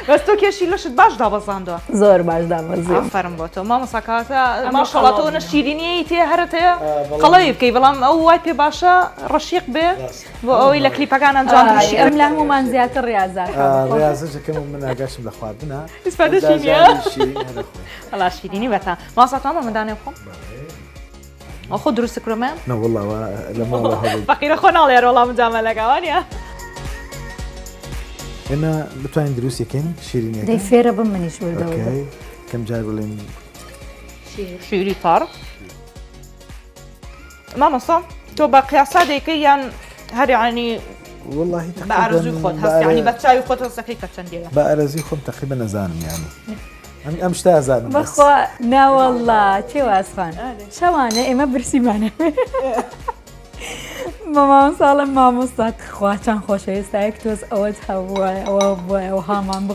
بەس تۆ کێشی لەشت باش دابەزاندوە. زۆر باش دابەزی. ئافەرم بۆ تۆ مامۆستا کەواتە ماشەڵا تۆ نە شیرینیی تێ هەرە تێ قەڵەوی بکەی بەڵام ئەو وای پێ باشە ڕەشیق بێ بۆ ئەوەی لە کلیپەکان ئەنجام درشی ئەم لە هەمومان زیاتر ڕیازە ڕیازەکەم و من ئاگاشم لە خواردنە ئیسفادەشی نییە وەڵا شیرینی بەتە مامۆستا تۆ من دانێ بخۆم ئەو خۆ دروست کرۆمە نە وەڵا لە ماڵەوە هەبوو فەقیرە خۆ ناڵێ وەڵا مجامەلەکە وانە ئێمە بتوانین دروستیکەین شیرینیەکە دەی فێرە بم منیش وردە وردە کەم جار بڵێن شیری تەڕ مامۆستا تۆ بە قیاسا دەیکەی یان هەر یعنی واللهی بە ئارەزووی خۆت هەست یعنی بە چاوی خۆت هەستەکەی کە چەندێ بە ئارەزووی خۆم تقریبا نەزانم یعنی ئەم ئەم شتە ئەزانم بەس. بەخوا ناوەڵا چێ وازخان شەوانە ئێمە برسیمانە بە مامۆستا ئەڵێم مامۆستا تخوا چەند خۆشەویستە یەک تۆز ئەوەت هەبووایە ئەوە بووایە ئەوهامان بخ.